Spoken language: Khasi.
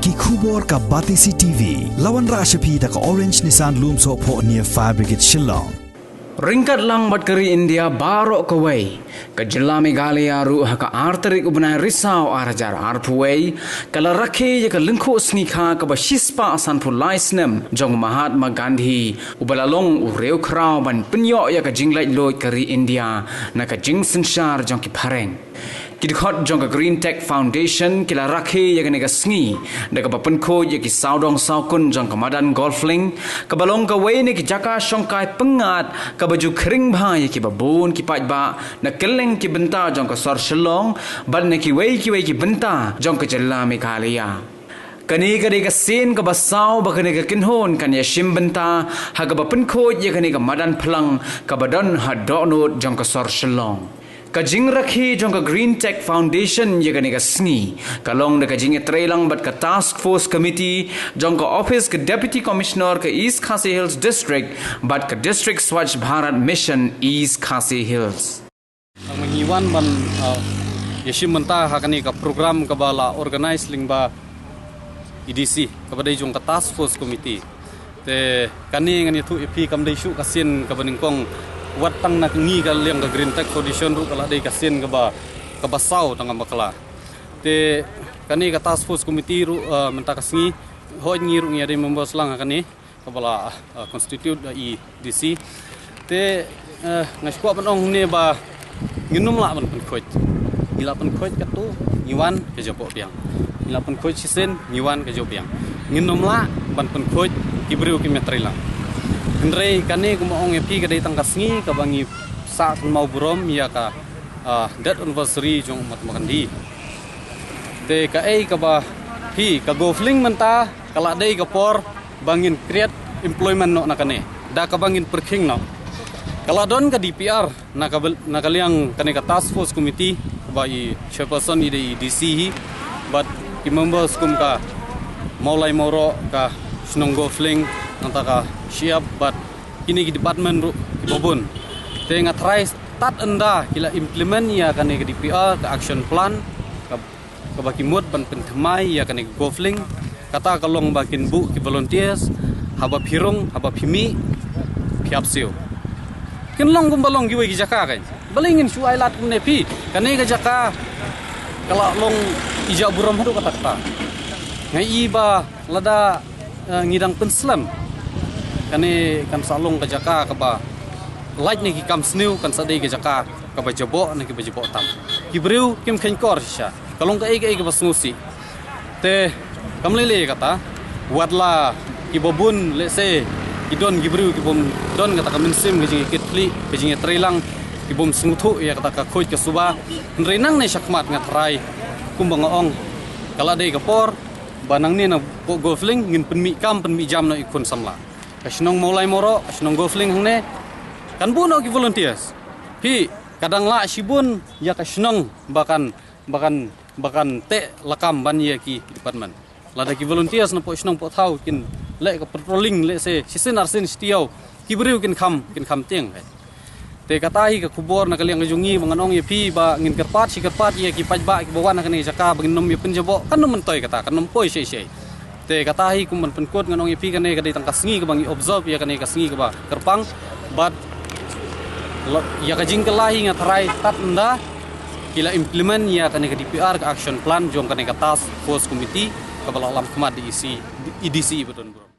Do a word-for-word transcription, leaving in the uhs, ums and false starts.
Ki khubor ka Batesi T V. La wanrah sha phi da ka Orange Nissan Lumsohphoh near Fire Brigade Shillong. Ryngkat lang bad ka ri India baroh kawei, ka jylla Meghalaya ruh ha ka ar tarik u bnai Risaw ar hajar arphew wei, ka la rakhe ïa ka lyngkhuh sngi kha kaba shispah sanphew lai snem jong Mahatma Gandhi, uba la long u riewkhraw ban pynïoh ïa ka jinglaitluid ka ri India na ka jingsynshar jong ki phareng. Ki dkhot jong ka Green Tech Foundation ki la rakhe ïa kane ka sngi da kaba pynkhuid ïa ki sawdong sawkun jong ka madan Golflink, kaba long kawei na ki jaka shongkai pyngngad kaba ju khring bha ïa kiba bun ki paidbah na kylleng ki bynta jong ka sor Shillong bad na kiwei kiwei ki bynta jong ka jylla Meghalaya. Kane ka dei ka sien kaba saw ba kane ka kynhun kan ïashim bynta ha kaba pynkhuid ïa kane ka madan phlang kaba don ha dohnud jong ka sor Shillong. Ka jingrakhe jong ka Green Tech Foundation ïa kane ka sngi ka long da ka jingïatreilang bad ka Task Force Committee jong ka ophis ka Deputy Commissioner ka East Khasi Hills District bad ka District Swachh Bharat Mission East Khasi Hills. Tang ma ngi wan ban, ah, ïashim bynta ha kane ka program kaba la organize lyngba E D C, kaba dei jong ka Task Force Committee. Te kane ngan ïathuh ïa phi kam dei shuh ka sien kaba nyngkong, wat tang na ngi ka liang ka Green Tech Foundation ruh ka la dei ka sien kaba, kaba saw tang kaba kla. Te kane ka Task Force Committee ruh, ah, mynta ka sngi, hooid ngi ruh ngi ïa dei members lang ha kane kaba la, ah, constitute da E D C. Te, eh, nga sngewkwah ban ong hangne ba ngin ym lah ban pynkhuid. Ngi la pynkhuid katto, ngi wan ka jaboh biang. Ngi la pynkhuid shisien, ngi wan ka jaboh biang. Ngin ym lah ban pynkhuid, ki briew kim ïatreilang. Hynrei kane kumba ong ïa phi ka dei tang ka sngi kaba ngi sah kynmaw burom ïa ka, ah, death anniversary jong u Mahatma Gandhi. Te kaei kaba phi, ka Golflink mynta ka la dei ka por ba ngin create employment noh na kane da kaba ngin pyrkhing noh. Ka la don ka D P R na ka bel-, na ka liang kane ka Task Force Committee, ba i chairperson i dei i D C hi, bad ki members kum ka Mawlai Mawroh, ka shnong Golflink, nangta ka Shyiap, bad kine ki department ruh kiba bun. Te nga tharai tad ynda ki la implement ïa kane ka D P R, ka action plan, ka kaba ki mut ban pynthymmai ïa kane ka Golflink, kata ka long ba kin buh ki volunteers, haba phi rung, haba phi mih, phi ap siew. Kin long kumba long kiwei ki jaka kan. Balei ngin shu ai lad kumne phi? Kane ka jaka ka la long ïa burom haduh katta katta. Nga i ba lada, eh, ngi dang pynslem, kane kan sa long ka jaka kaba lait na ki kam sniew, kan sa dei ka jaka kaba jaboh na kiba jaboh tam. Ki briew kim kheiñkor shisha. Ka long kaei kaei kaba sngewsih. Te kam lei lei kata, wat la kiba bun, let's say, ki don ki briew kibym don kata ka mynsiem ka jingïakitkhlieh, ka jingïatreilang, kibym sngewthuh ïa kata ka khuid ka suba. Hynrei nangne shakhmat nga tharai, kumba nga ong, ka la dei ka por ba nangne na Golflink ngin pynmih kam pynmih jam noh i khun samla. Ka shnong Mawlai Mawroh, ka shnong Golflink hangne, kan buh noh ki volunteers. Phi, ka dang lah shibun ïa ka shnong ba kan, ba kan, ba kan teh lakam ban ïa ki department. Lada ki volunteers na poh shnong poh thaw kin leh ka patrolling, let's say, shisien arsien shi taïew, ki briew kin kham, kin kham tieng. Te kata hi ka khubor na ka liang ka jong ngi ba ngan ong ïa phi ba ngin kyrpad shi kyrpad ïa ki paidbah kiba wan ha kane ka jaka ba ngin ym ïa pynjaboh, kan ym myntoi kata, kan ym poi shei shei. Te kata hi kum ban pynkut ngan ong ïa phi, kane ka dei tang ka sngi kaba ngi observe ïa kane ka sngi kaba kyrpang, bad lo-, ïa ka jingkylla hi nga tharai tad ynda ki la implement ïa kane ka D P R, ka action plan jong kane ka Task Force Committee kaba la lam khmat da E C, E D C ba don burom.